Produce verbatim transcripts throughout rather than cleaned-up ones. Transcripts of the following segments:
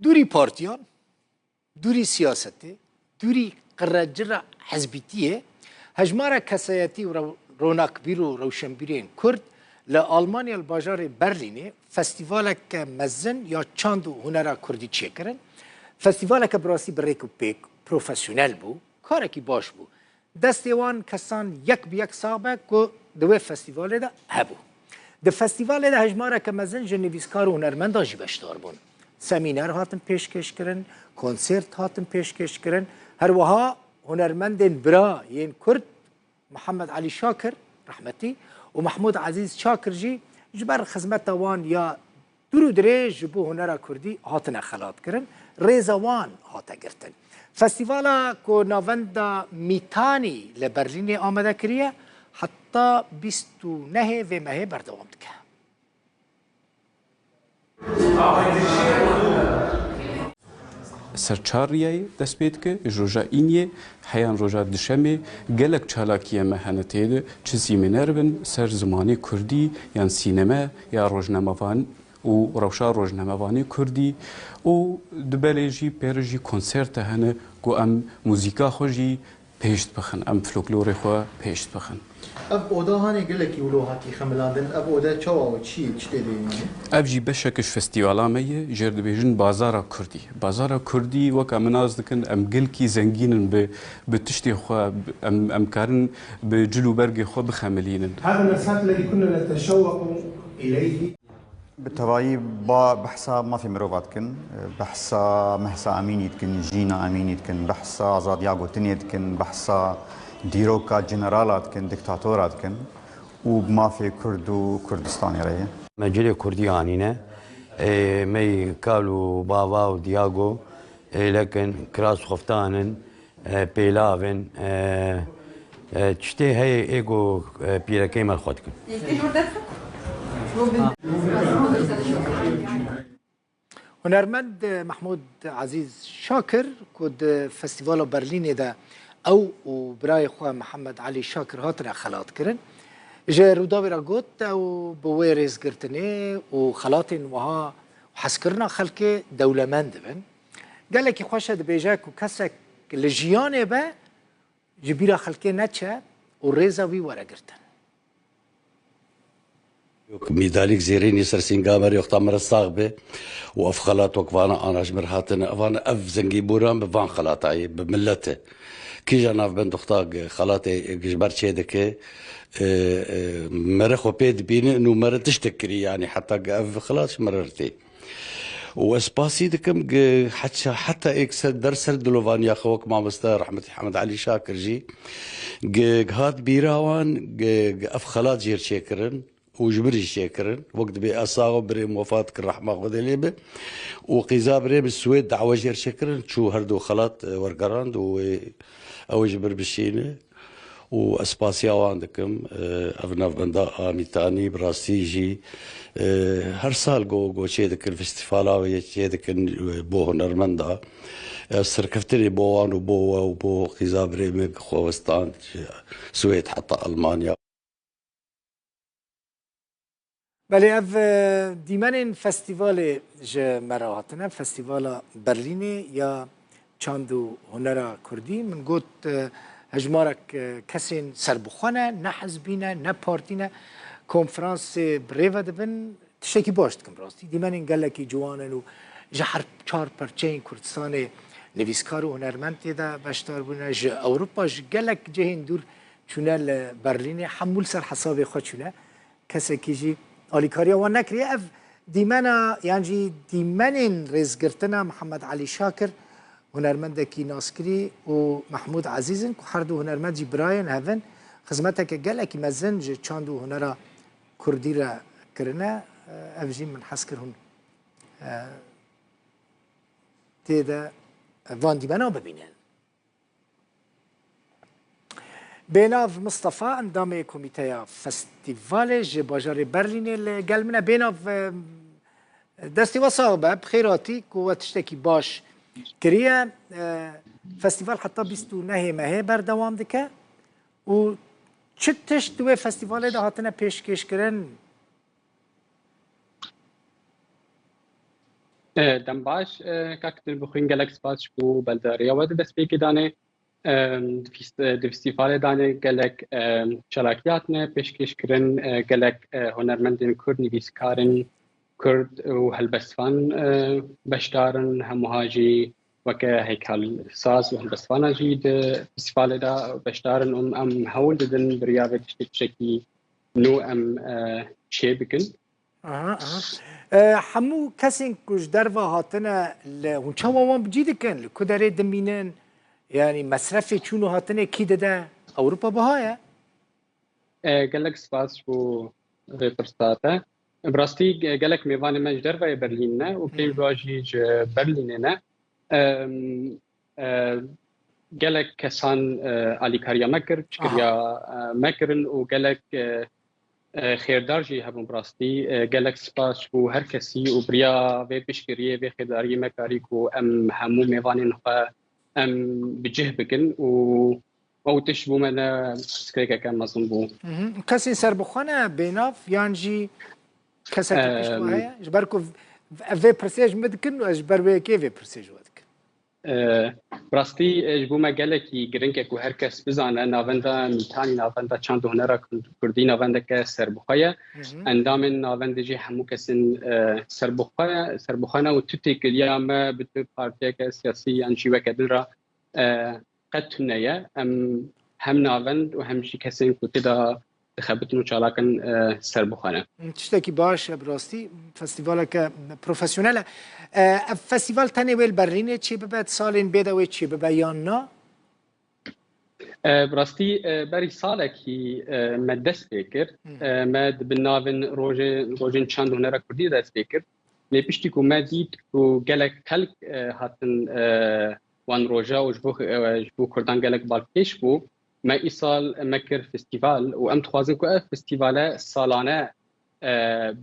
Dûrî partiyan, dûrî siyasetê, dûrî qirrecira hizbîtiyê, hejmara kesayetî û rew-, ronakbîr û rewşenbîrên Kurd li Almanya li bajarê Berlînê festîvaleke mezin ya çand û hunera Kurdî çêkirin. Festîvaleke bi rastî bi rêk û pêk profesyonel bû, karekî baş bû. Destê wan kesan yek bi yek sax be ku di wê festîvalê de hebû. Di festîvalê de hejmareke mezin ji nivîskar û hunermendan jî beşdar bûn. Semîner hatin pêşkêş kirin, konsert hatin pêşkêş kirin. Her wiha hunermendên bira yên Kurd, Mihemed Elî Şakir, rehmetî, û Mehmûd Ezîz Çakir jî ji ber xizmeta wan ya dûr û dirêj ji bo hunera Kurdî hatine xelatkirin, rêza wan hate girtin. Festîvala ku navenda Mîtanî li Berlînê amade kiriye, heta bîst û nehê vê mehê berdewam dike. Ser çar riyayê dest pê dike, ji roja Îniyê heyan roja Duşemê gelek çalakiye me hene tê de, çi semîner bin ser zimanê Kurdî, yan sîneme, ya rojnamevan û rewşa rojnamevanê Kurdî û di belê jî pê re jî konserte hene ku em muzîka xwe jî pêş dibixin, em folklorê xwe pêş dibixin. Ev oda hanê gelekî wilo hatî xemilandin. Ev ode çawa û çi ye, çi tê de yê? Ev jî beşek ji festîvala me ye, jêr dibêjin Bazara Kurdî. Bazara Kurdî, weka min nas dikin, em gelkî zengîn in bi, bi tiştê xwe, em, em karin bi cil û bergê xwe bixemilînin. هذا المسافة الذي كنا نتشوق إليه. Bi tevayî ba behsa mafê mirova dikin, behsa Mehsa Emînî dikin, Jîna Emînî dikin, behsa azadiya gotinê dikin, behsa dîroka generala dikin, diktatora dikin û bi mafê Kurd û Kurdistanê re ye. Me cilê Kurdî anîne, ê, me yî kal û bava û diyago, ê, lekin kiras xuftan in, e, pêlav in, e, e, tiştê heye ê ku, e, pîrekê me li xwe dikin. Hunermend Mehmûd Ezîz Şakir ku di Festîvala Berlînê de ew û birayê xwe Mihemed Elî Şakir hatine xelatkirin, ji Rûdawê re got, ew bi wê rêzgirtinê û xelatên wiha û hezkirina xelkê dewlemend dibin. Gelekî xweş e dibêje ku kesek li jiyanê be, ji bîra xelkê neçe û rêza wî were girtin. Yok, mîdalîk zêrînî ser sînga me rê wexta me re sax be û ev xelat wek vana ana ji me re hatine. Evan ev zengîbûran bi van xelatayê, bi milete. Kîja navbend wexta xelatê ji ber çê dike, e, e, me re xwe pê dibînin û me re tiştek kirî, yanî heta ev xelat ji me re tê. û ez spasî dikim gi heça, heta êk ser der ser dilovaniya xwe wek mamoste rehmetî Hemed Elî Şakir jî gi, gi hat bîra wan gi, gi ev xelat jêr çêkirin û ji min jî çêkirin. Wek dibê ez sax im, birê min wefat kir, rehma Xwedê lê be. Û qîza birê min Swêd dawe jêr çêkirin, çû her du xelat, e, wergerand û wê ew ji bir bişîne. û ez spasiya wan dikim. Ev navbenda a Mîtanî bi rastî jî, e, her sal go, go çê dikin, festîvala wê çê dikin, e, bo hunermenda. Ev serkeftinê bo wan û bo we û bo qîza birê min xwe westan ji Swêd heta Almanya. Belê, ev, e, dîmenên festîvalê ji me re hatine, Festîvala Berlînê ya Çand û Hunera Kurdî. Min got, e, hejmarek, e, kesên serbixwe ne, ne hizbî ne, ne partî ne, konferansê bi rê ve dibin, tiştekî baş dikin rastî. Dîmenên gelekî ciwan in û ji her çar perçeyên Kurdistanê nivîskar û hunermend tê de beşdar bûne, ji Ewropa, ji gelek cihên dûr çûne li Berlînê, hemû li ser hesabê xwe çûne. Kesekî jî alîkariya wan nekiriye. Ev dîmena, yan jî dîmenên rêzgirtina Mihemed Elî Şakir, hunermendekî naskirî, û Mehmûd Ezîz in ku her du hunermend jî birayên hev in. Xizmeteke gelekî mezin ji çand û hunera kurdî re kirine. Ev jî min hez kir hûn, e, tê de van dîmena bibînin. Bênav Mistefa, endamê komîteya festîvalê ji bajarê Berlînê li gel min e. Bênav, e, destê we sax be, bi xêr hatî ku we tiştekî baş kiriye. E, festîval heta bîst û nehê mehê berdewam dike û çi tişt di wê festîvalê de hatine pêşkêşkirin? E, dem baş, e, kak Dilbixwîn, gelek spas ji bo beldariya we di destpêkê danê. E, di fîs-, di festîvalê danê gelek, e, çalakî hatine pêşkêşkirin, e, gelek, e, hunermendên Kurd, nivîskarên Kurd û helbestvan, e, beşdar in, hemûha jî weke heykalsaz û helbestvana jî di festîvalê de beşdar in û em hewl didin bi riya vê tiştê tiştekî nû em, e, çê bikin. Aha, aha. E, hemû kesên ku ji derve hatine, li hûn çawa wan bi cî dikin? Li ku derê dimînin? Yanî mesrefê çûn û hatinê kî dide? Ewropa biha ye? E, gelek spas ji bo vê pirsa te. Bi rastî ge-, gelek mêvanê me ji derveyê Berlîn ne û kêm ji wan jî ji Berlînê ne. Em, e, gelek kesan, e, alîkariya me kir, piştgiriya, e, me kirin û gelek, e, e, xêrdar jî hebûn bi rastî. E, gelek spas ji bo her kesî û bi riya vê piştgiriyê, vê xêrdariyê me karî ku em hemû mêvanên xwe em bi cih bikin û ew tişt bo me ne pirsgirêkeke mezin bû. Mhm. Kesên serbixwe ne bênav yan jî keseke pişt we heye? Em, ji ber ku v-, vê pirsê ji min dikin û ez ji ber wê yekê vê pirsê ji we dikim. E, bi rastî, e, ji bo me gelekî giring e ku her kes bizane navenda Mîtanî, navenda çand û hunera Kur-, Kurdî navendeke serbixwe ye. Mhm. Endamên navendê jî hemû kesên, e, serbixwe, serbixwe ne û tu têkiliya me bi tu partiyeke siyasî yan jî weke din re, e, qet tune ye. Em hem navend û hem jî kesên ku tê de dixebitin û çalak in, e, serbixwe ne. Tiştekî baş e, bi rastî festîvaleke profesyonel e. E, ev festîval tenê wê li Berlînê çêbibe, di salên bê de wê çêbibe yan na? E, bi rastî, e, berî salekî, e, me dest pê kir. Hmm. E, me di bin navên rojê, rojên çand û hunera kurdî dest pê kir. Lê piştî ku me dît ku gelek xelk, e, hatin, e, wan roja û ji bo, e, ji bo kurdan gelek balkêş bû, me îsal me kir festîval û em dixwazin ku ev festîvale salane, e,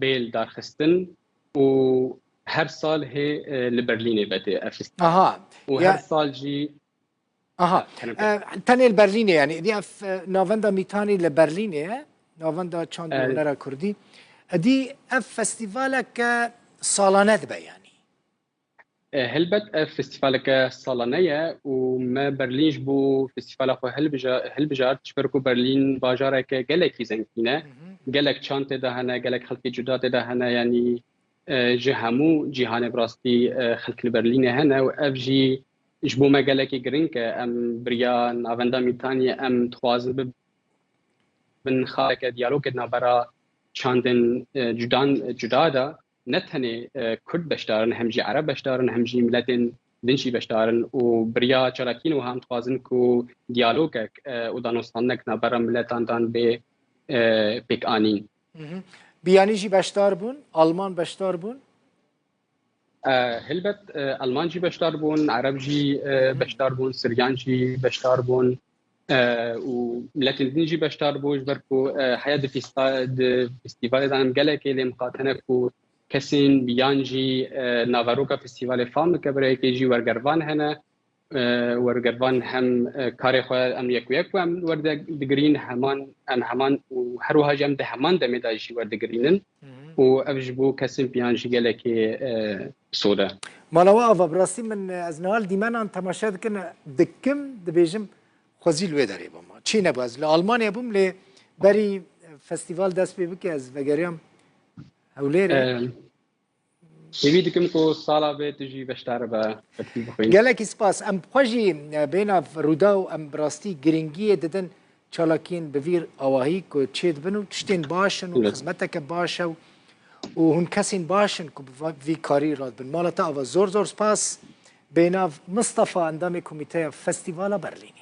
bê lidarxistin û her sal hê, e, li Berlînê vedê ev festîval. Aha. Û her sal jî Aha. Tenê E, tenê li Berlînê, yanî, êdî ev, e, navenda Mîtanî li Berlînê ye, navenda çand û E, hunera kurdî. Êdî ev festîvaleke salane dibe, yanî. E, helbet ev festîvaleke salane ye û me Berlîn ji bo festîvala xwe hilbija-, hilbijart, ji ber ku Berlîn bajareke gelekî zengîn e. Mhm. Gelek çand tê de hene, gelek xelkê cuda tê de hene, yanî, e, ji hemû cîhanê bi rastî, e, xelk li Berlînê hene û ev jî ji bo me gelekî giring e. Em bi riya navenda Mîtanî em dixwazin bibin xaleke diyalogê di navbera çandên, e, cudan, cuda de. Ne tenê, e, Kurd beşdar in, hem jî Ereb beşdar in, hem jî miletên din jî beşdar in û bi riya çalakiyên wiha em dixwazin ku diyalogek, e, û danûstandinek navbera miletan dan bê, e, pêkanîn. Mhm. Biyanî jî beşdar bûn, Alman beşdar bûn? E, helbet, e, Alman jî beşdar bûn, Ereb jî, e, Mhm. beşdar bûn, Siryan jî beşdar bûn, e, û miletên din jî beşdar bû, ji ber ku, e, heya di fîsta-, di festîvalê de em gelekê lê miqate ne ku kesên biyan jî, e, naveroka festîvalê fam bike, bi rêyekê jî wergervan hene. E, wergervan hem, e, karê xwe em yek û yek em werde digirîn, heman, em heman û her wiha jî em di heman demê de jî werdigirînin Mhm. û ev ji bo kesên piyan jî gelekê, e, sor e. Mala we ava, bi rastî min, e, ez niha li dîmenan temaşe dikin, dikim, dibêjim, xwezî li wê derê bûm. Çi nebû, ez li Almanya bûm, lê berî festîval dest pê bike, ez vegeriyam Hewlêrê. E, Hêvî dikim ku sala vê tu jî beşdar be, festî bixwîn. Gelekî spas. Em xwe jî, e, bênav Rûdaw, em bi rastî girîngiyê didin çalakiyên bi vî awahî ku çêdibin û tiştên baş in û Evet. xizmeteke baş e û, û hûn kesên baş in ku bi va-, vî karî radibin. Mala te ava, zor zor spas. Bênav Mistefa, endamê Komîteya Festîvala Berlînê.